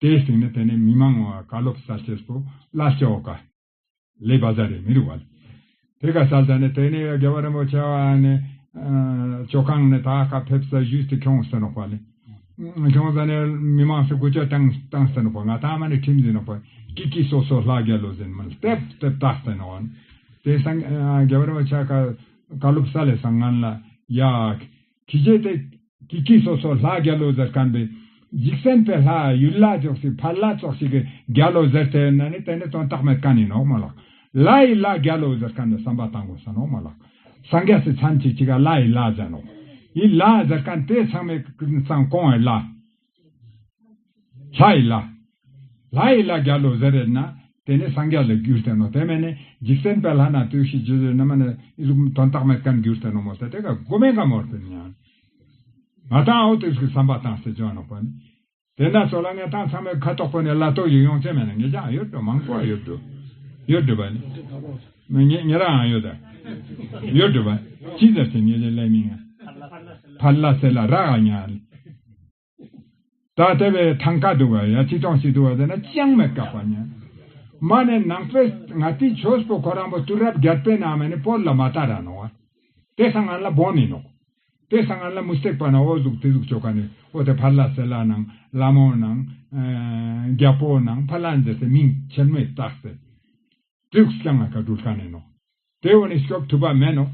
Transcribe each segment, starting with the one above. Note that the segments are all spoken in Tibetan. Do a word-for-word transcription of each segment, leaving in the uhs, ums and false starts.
དེའི་སྟེང་ནས་དེ་ནས་མི་མང་བ་བཀའ་སློབ་གསལ་བྱེད་པོ་ལ་སྐྱོ་ག་ལས་བ་ཟ་རེ་མི་རུ་བ་ལ། དེ་ག་གསལ་བྱ་ནས་དེ་ནས་རྒྱལ་བ་རིན་པོ་ཆེ་བ་ནས་ཇོ་ཁང་ནས་ད་ཁ་ཕེབས་ས་ཞུས་ཏེ་ཁྱོང་ཟེར་ནོག་པ་ལས། ཁྱོང་ཟ་ནས་མི་མང་སུ་གུ་ཅོ་བཏང་བཏང་ཟེར་ནོག་པ། ང་ད་མ་ནས་ཁྲིམས་ཟིན་ནོག་པ། ཀི་ཀི་སོ་སོ་ལྷ་རྒྱལ་ལོ་ཟེར་མ་ལ་ཏེབ་ཏེབ་བཏགས་ཟེར་ནོག་དེ་སང་རྒྱལ་བ་རིན་པོ་ཆེ་ཀ་བཀའ་སློབ་ས་ལས་སང་ངན་ལ་ཡ། ཁྱི་རྗེ་དེ་ཀི་ཀི་སོ་སོ་ལྷ་རྒྱལ་ལོ་ཟེར་མཁན་པས་འཇིག་རྟེན་པའི་ལྷ་ཡུལ་ལྷ་ཙོགས་ཤིག་ཕར་ལྷ་ཙོགས་ཤིག་གི་རྒྱལ་ལོ་ཟེར་ཏེ་ན་ནི་དེ་ནི་དོན་དག་མེད་མཁན་ཡིན་ནོག་མ་ལགས། ལྷ་ཡི་ལྷ་རྒྱལ་ལོ་ཟེར་མཁན་ནི་བསམ་པ་བཏང་དགོས་ས་ནོག་མ་ལགས། སངས་རྒྱས་སི་མཚན་གཅིག་གཅིག་ག་ལྷ་ཡི་ལྷ་ཟེར་ནོག་ཡི་ལྷ་ཟེར་མཁན་དེ་ཚང་མའི་ཚང་གོང་བའི་ལྷ། ལྷ་ཡི་ལྷ། ལྷ་ཡི་ལྷ་རྒྱལ་ལོ་ཟེར་རེད་ན། དེ་ནི་སངས་རྒྱས་ལ་གྱུར་ཏེ་ནོ། དེ་མེད་ནི་འཇིག་རྟེན་པའི་ལྷ་ན་ལྟོས་ཤིག་ཇི་ཟེར་ན་མ་ནི་ཨི་ཟུག་དོན་དག་མེད་མཁན་གྱུར་ཏེ་ནོ་མོ་ཟེར་དེ་ག་གོ་མེད་ག་མོར་ཏེ་ཉན། ང་ཏང་ཨོ་ཏེ་ཟུག་བསམ་པ་བཏང་སེ་ཇོ་ནོ་པ་ནི། དེ་ན་ཚོ་ལ་ངས་ཏང་ཚང་མའི་ཁ་ཐོག་པོ་ནས་ལ་ཏོག་ཡིག་ཡོང་ཚེ་མེད་ན་ངེད་ཅག་ཡོད་འགྲོ་མང་པོ་ཡོད་འགྲོ། ཡོད་འགྲོ་པ་ནི། ངེད་ངེད་རང་ཡང་ཡོད་ད། ཡོད་འགྲོ་པ། ཅི་ཟེར་ཏེ་ངེད་ལས་མིང་ང་། ཕར་ལ་སེ་ལ་ར་ག་ཉ། ད་དེ་བས་ཐང་ཀ་འདུག་བ་ཡ་ཅི་ཙོང་ཞིག་འདུག་བ་ཟེར་ན་ཅང་མེད་ཀ་པ་ཉན། མ་ནས་ནང་པའི་ང་ཏི་ཆོས་པོ་ཁོ་རང་པོ་དུས་རབས་བརྒྱད་པའི་ནང་མེད་ནི་བོད་ལ་མ་ལྟ་ར་ནོ་བ། དེ་སང་ང་ལ་བོ་ནི་ནོ། དེ་སང་ང་ལ་མུ་སྟེགས་པ་ན་འོ་ཟུག་དེ་ཟུག་ཆོ་ག་ནི་འོ་དེ་ཕར་ལ་སེ་ལ་ནང་ལ་མོ་ནང་རྒྱ་པོ་ནང་ཕར་ལ་འཛེར་ཏེ་མིང་ཆེན་མོས་བཏགས་ཏེ། དུག་སྐྱང་ང་ཀ་འགྲུལ་ཁ་ནས་ནོ། དེ་འོ་ནི་སྐྱོབ་ཐུབ་པ་མེད་ནོ།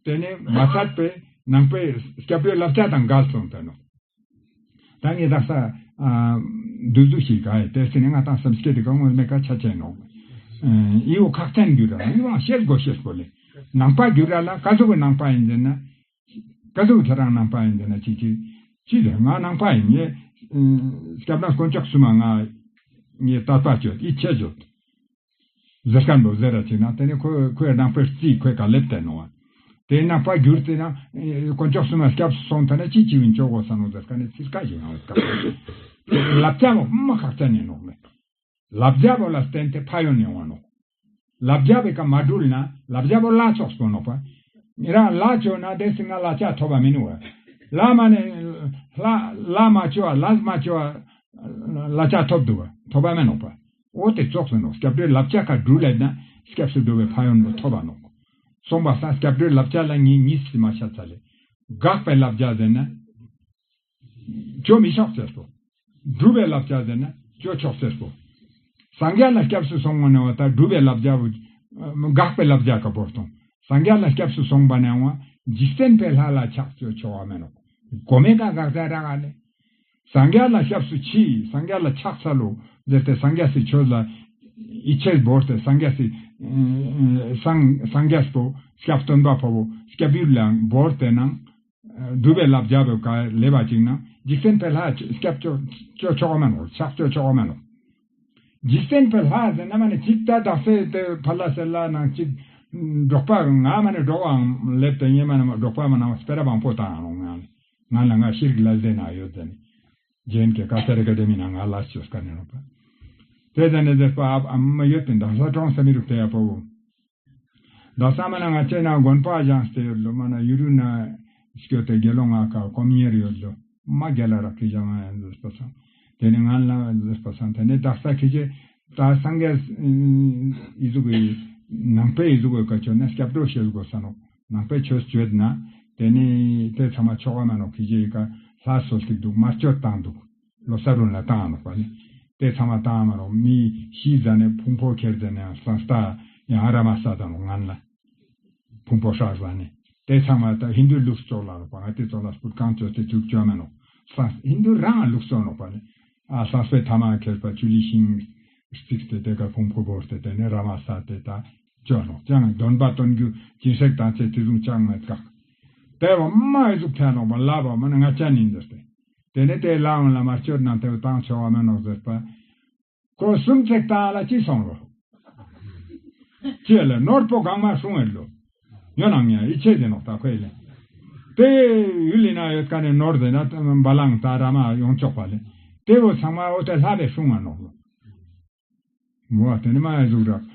དེ་ནས་མ་ཚད་པའི་ནང་པའི་སྐྱབས་རེ་བསླབ་བྱ་དང་འགལ་སོང་དེ་ནོ། ད་ངས་དག་ས་འདུག་འདུག་ཞིག་ག་ཡི་དེ་སི་ནས་ང་དང་སེམས་སྐྱེ་དེ་གང་ངོ་མེད་ཀ་ཆ་ཆེ་ནོ། ཨི་བོ་ཁག་ཅན་རྒྱུ་ར་ཨི་བོ་ཤེས་དགོས་ཤེས་དགོས་ལེ། ནང་པ་རྒྱུ་ར་ལ་ཀ་ཟུག་གི་ནང་པ་ཡིན་ཟེར་ན། ཀ་ཟུག་ཁྱེད་རང་ནང་པ་ཡིན་ཟེར་ན་ཅི་ཅི་ཅི་ཟེར་ང་ནང་པ་ཡིན་ངས། སྐྱབས་གནས་དཀོན་མཆོག་གསུམ་མ་ང་ངས་དད་པ་བཅོས་ཨི་ཆེ་བཅོས། ཟེར་མཁན་པོ་ཟེར་ར་ཅིག་ན་དེ་ནི་ཁོས་ཁོའི་ནང་པའི་རྩིས་ཁོའི་ག་ལེབ་བསྟན་ནོ། དེ་ནང་པ་བསྒྱུར་ཏེ་ན་དཀོན་མཆོག་གསུམ་ལ་སྐྱབས་སུ་སོང་ཐ་ན་ཅི་ཅི་བིན་ཅོ་གོ་ས་ནོ་ཟེར་མཁན་ནི་ཚིར་ཀ་ཞིག་ཡང་ཡོད་ཀ། ལབ་བྱ་མོ་མ་ཁག་ཅན་ནི་ནོག་ལེ། ལབ་བྱ་པོ་ལ་བརྟེན་ཏེ་ཕ་ཡོན་ནི་ཡོང་བ་ནོག་ལབ་བྱ་པོའི་ཀ་མ་འགྲུལ་ན་ལབ་བྱ་པོ་ལ་ཙོགས་པོ་ནོག་པ། ཉི་རང་ལ་ཅོ་ན་དེ་སྲིད་ང་ལ་ཅ་ཐོབ་པ་མི་ནུ་བ། ལ་མ་ནི་ལ་ལ་མ་ཅོ་བ་ལ་མ་ཅོ་བ་ལ་ཅ་ཐོབ་འདུག་བ་ཐོབ་པ་མེད་ནོག་པ། འོ་དེ་ཙོགས་སུ་ནོ་སྐྱབས་འགྲོའི་བསླབ་བྱ་ཁ་འགྲུལ་ལེབ་ན་སྐྱབས་སུ་འགྲོ་བའི་ཕན་ཡོན་པོ་ཐོབ་པ་ནོ། སོང་པ་ས་སྐྱབས་འགྲོའི་བསླབ་བྱ་ལ་ངས་གཉིས་སུ་མ་ཤ་ཚ་ལེ། དགག་པའི་བསླབ་བྱ་ཟེར་ན། ཅོ་མི་ཆོག་ཟེར་སོ། སྒྲུབ་པའི་བསླབ་བྱ་ཟེར་ན་ཅོ་ཆོག་ཟེར་སོ། སངས་རྒྱས་ལ་སྐྱབས་སུ་སོང་བ་ནས་བ་ད་སྒྲུབ་པའི་བསླབ་བྱ་བོ། དགག་པའི་བསླབ་བྱ་ཀ་བོར་དང་། སངས་རྒྱས་ལ་སྐྱབས་སུ་སོང་བ་ནས་བ་འཇིག་རྟེན་པའི་ལྷ་ལ་ཕྱག་ཅོ་ཆོག་བ་མེད་ནོ། གོ་མེ་ཀ་དགག་བྱ་ར་ག་ལེ། སངས་རྒྱས་ལ་སྐྱབས་སུ་མཆི། སངས་རྒྱས་ལ་ཕྱག་འཚལ་ལོ་ཟེར་ཏེ་སངས་རྒྱས་སི་ཆོས་ལ་ཡིད་ཆེས་བོར་ཏེ་སངས་རྒྱས་སི་སངས་སངས་རྒྱས་པོ་སྐྱབས་སྟོན་པ་ཕ་བོ་སྐྱབས་ཡུལ་ལ་བོར་ཏེ་ནང་སྒྲུབ་པའི་བསླབ་བྱ་བོ་ག་ལེ་བ་ཅིག་ན་འཇིག་རྟེན་པའི་ལྷ་སྐྱབས་ཅོ་ཅོ་ཆོག་མ་ནོ། ཕྱག་ཅོ་ཆོག་མ་ནོ། འཇིག་རྟེན་པའི་ལྷ་ཟེར་ན་མ་ནི་ཅིག་ད་དག་སེ་དེ་ཕ་ལ་སེ་ལ་ནང་ཅིག་འབྲོག་པ་ང་མ་ནི་འབྲོག་པའང་ལེབ་ཏེ་ཉེ་མ་ནི་འབྲོག་པ་མ་ནང་སྤེ་ར་བང་པོ་དང་ནོ་ང་ང་ལ་ང་ཤིར་གི་ལ་ཟེ་ན་ཡོད་ཟེར་ནི། རྒྱན་གྱི་ཀ་ས་རི་ཀ་དེ་མི་ན་ང་ལ་ཤོད་ཀ་ནས་ནོ་པ། དེ་ཟེར་ནས་ཟེར་པ་ཨ་ཨ་མ་ཡོད་དེ་འདག་ས་གྲོང་ས་མི་རུག་དེ་ཡ་པོ། འདག་ས་མ་ན་ང་ཅེ་ན་དགོན་པ་བཞེངས་ཏེ་ཡོད་ལོ། མ་ན་ཡུ་རུ་ན་སྐྱོད་དེ་དགེ་སློང་ང་ཀ་ཀོམ་ཉེར་ཡོད་ལོ། མ་རྒྱལ་ལ་རག་གི་བཞག་ང་ཡང་ཟེར་པ་སང་། དེ་ནས་ང་ལ་ཟེར་པ་སང་དེ་ནས་འདག་ས་ཁི་ཅེ་ད་སངས་རྒྱས་ཨི་ཟུག་གི་ནང་པའི་ཨི་ཟུག་གི་ཀ་ཆོད་ན་སྐྱབས་འགྲོ་བྱེད་དགོས་ས་ནོ། ནང་པའི་ཆོས་བྱོས་ན་དེ་ནས་དེ་ཚང་མ་ཆོག་ག་མ་ནོ། ཁི་ཅེ་ཡི་ཀ་ལྷ་གསོལ་ཏེ་འདུག་དམར་མཆོད་བཏང་འདུག་ལོ་གསར་རུང་ལ་བཏང་ནོག་པ་ནི། དེ་ཚང་མ་བཏང་མ་རུང་མི་ཤི་ཟ་ནས་ཕུང་པོ་ཁྱེར་ཟ་ནས་སང་སྟ་ཡང་ར་མ་ས་དང་ལོ་ངན་ལ། ཕུང་པོ་ཧྲག་ཟ་ནས་དེ་ཚང་མ་ད་ཧིན་དུ་ལུགས་ཙོགས་ལ་རུང་པ་ང་དེ་ཙོགས་ལ་སྤུར་གང་ཅོས་ཏེ་བཅུག་ཅོ་མེ་ནོ། སང་ཧིན་དུ་རང་ལུགས་ཙོགས་ནོག་པ་ནི། ཨ་སང་སྤེ་ཐ་མ་ཁྱེར་པ་ཆུ་ལི་ཤིང་རྩིགས་ཏེ་དེ་ཀ་ཕུང་པོ་བོར་ཏེ་དེ་ནས་ར་མ་ས་དེ་ད་ཅོ་ནོག་ཅང་འདོན་པ་སྟོན་རྒྱུ་སྦྱིན་སྲེག་དང་བཅས་དེ་བཟུང་ཅང་མེད་ཀག་དེ་བ་མ་ཨི་ཟུག་ཐལ་ནོག་པ་ལ་བ་མ་ནི་ང་ཅ་ནིན་ཟེར་ཏེ། དེ་ནས་དེ་ལའང་ལ་མ་སྐྱོར་ན་དེ་བ་བཏང་ཆོག་བ་མེད་ནོག་ཟེར་པ། ཁོ་སུམ་ཚེག་བཏང་ལ་ཅི་སོང་ལོ། ཅི་ལ་ནོར་པོ་གང་མ་སྲུང་ཨེ་ལོ། ཡོད་ནང་ཉ་ཡི་ཆེ་ཟེར་ནོག་ད་ཁོས་ལེ། དེ་ཡུལ་ལི་ན་ཡོད་ཀ་ནས་ནོར་ཟེར་ན་བ་ལང་ད་ར་མ་ཡོང་ཆོག་པ་ལེ། དེ་བོ་ཚང་མ་འོ་དེ་ལྷ་བས་སྲུང་ང་ནོག་ལོ། མོ་བ་དེ་ནི་མ་ཡ་ཟུག་ར་